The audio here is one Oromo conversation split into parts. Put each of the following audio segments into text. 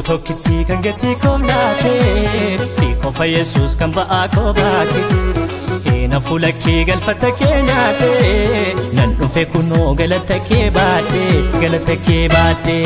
Tokkitti kan gatii koo laate si qofa Yesuus kan ba'aa koo baate Eena fuula kee galfata kee nyaate nan dhufe kunoo galata kee baadhe galata kee baadhe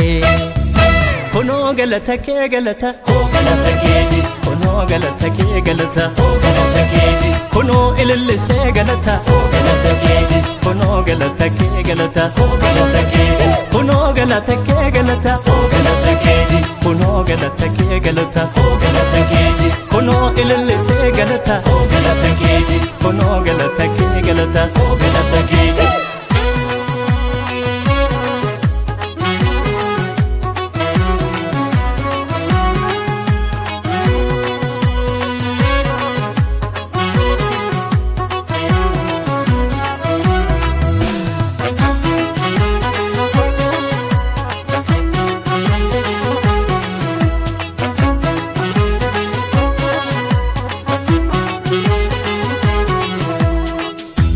Kunoo galata kee galata oo galata keeti kunoo galata kee galata oo galata keeti kunoo ilillisee galata oo galata keeti kunoo galata kee galata oo galata keeti kunoo galata kee galata oo galata keeti kunoo galata kee galata oo galata keeti kunoo ilillisee galata oo galata keeti kunoo galata kee galata oo galata keeti.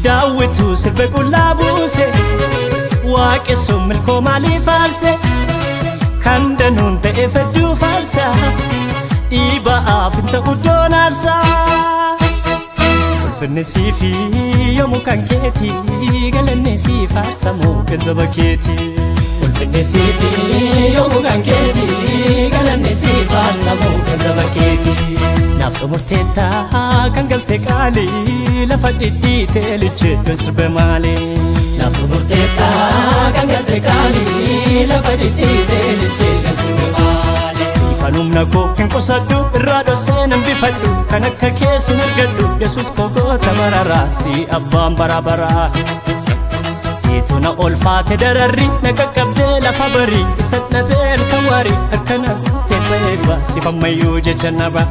Daawwitu sirba qullaa buuse waaqessuun milkoo maalii faarse kan danuun ta'e fedduu faarsa dhiiba'aaf hin ta'u doon aarsa. Ulfinni siifi yoomuu kan keeti galanni sii faarsamu kan saba keeti. Ulfinni siifi yoomuu kan keeti galanni sii faarsamu kan saba keeti. Naaf xumurteetta kan galte qaalii lafa dhidhiitee licheeddoon sirbe maali. Naaf xumurteetta kan galte qaalii lafa dhidhiitee licheeddoon sirbe maali. Siifan humna koo hin qusadhu irraa dhossee nan bifadhu kan akka keessan argadhu Yesuus koo goota bararaa si abbaan bara baraa. Siitu na olfaate dararri na qaqqabdee lafa barii isa dhabee halkan warii akkana guutee ba'eebba sifammayyuu jecha naba.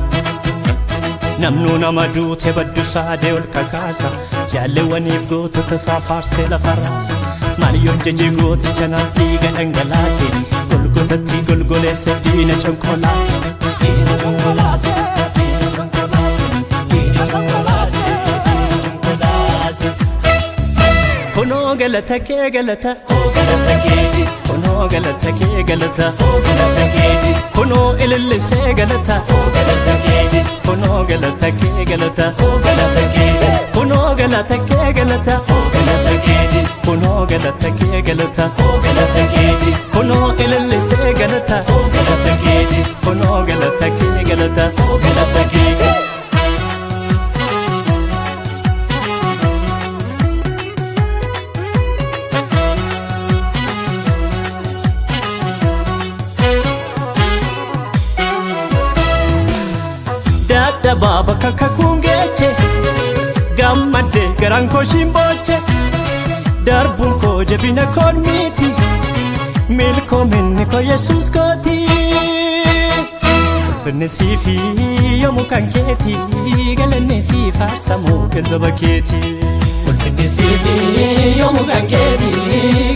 Namnu nama duute baddu saadee ol kakaasa jaalleewwaniif gootota isaa faarsee lafa raasa Maaliyoon jajee gooticha naaf dhiiga dhangalaase golgotatti golgoleesse diina conkolaase. Diina konkolaase, diina konkolaase, diina konkolaase, diina konkolaase. Kunoo galata kee galata Oo galata keeti, kunoo galata kee galata oo galata keeti, kunoo ilillisee galata oo galata keeti, kunoo galata kee galata oo galata keeti, kunoo galata kee galata oo galata keeti, kunoo galata kee galata oo galata keeti, kunoo ilillisee galata oo galata keeti, kunoo galata kee galata oo galata keeti. Dadhabaa bakka kakuun geeche gammadde garaan koo shimbooche darbuun koo jabina koon miti milkoominni koo Yesuus kooti. Ulfinni siifi yoomuu kan keeti galanni sii faarsamu kan saba keeti. Ulfinni siifi yoomuu kan keeti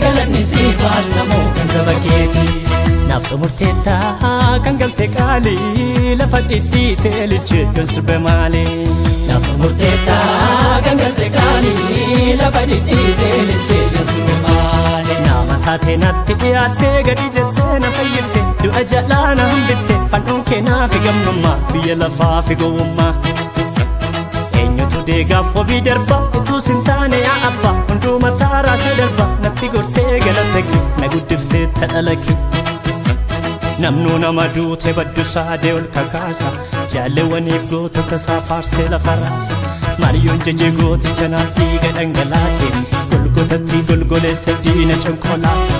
galanni sii faarsamu kan saba keeti. Naaf xumurteetta kan galte qaalii lafa dhidhiitee licheeddoon sirbe maali. Naaf xumurteetta kan galte qaalii lafa dhidhiitee licheeddoon sirbe maali. Nama taate natti dhiyaattee gadi jettee na fayyifte du'a jalaa na hambifte fannoon kee naaf gamnummaa biyya lafaa fi gowwummaa. Eenyutu deegaaf wabii darba utuu sin taane yaa abbaa hunduma taaraa darba natti gortee galata kee na guddiftee dhala kee. Namnu nama duute baddu saadee ol kakaasa jaalleewwaniif gootota isaa faarsee lafa raasa Maaliyoon jajee gooticha naaf dhiiga dhangalaase golgotatti golgoleesse diina conkolaase.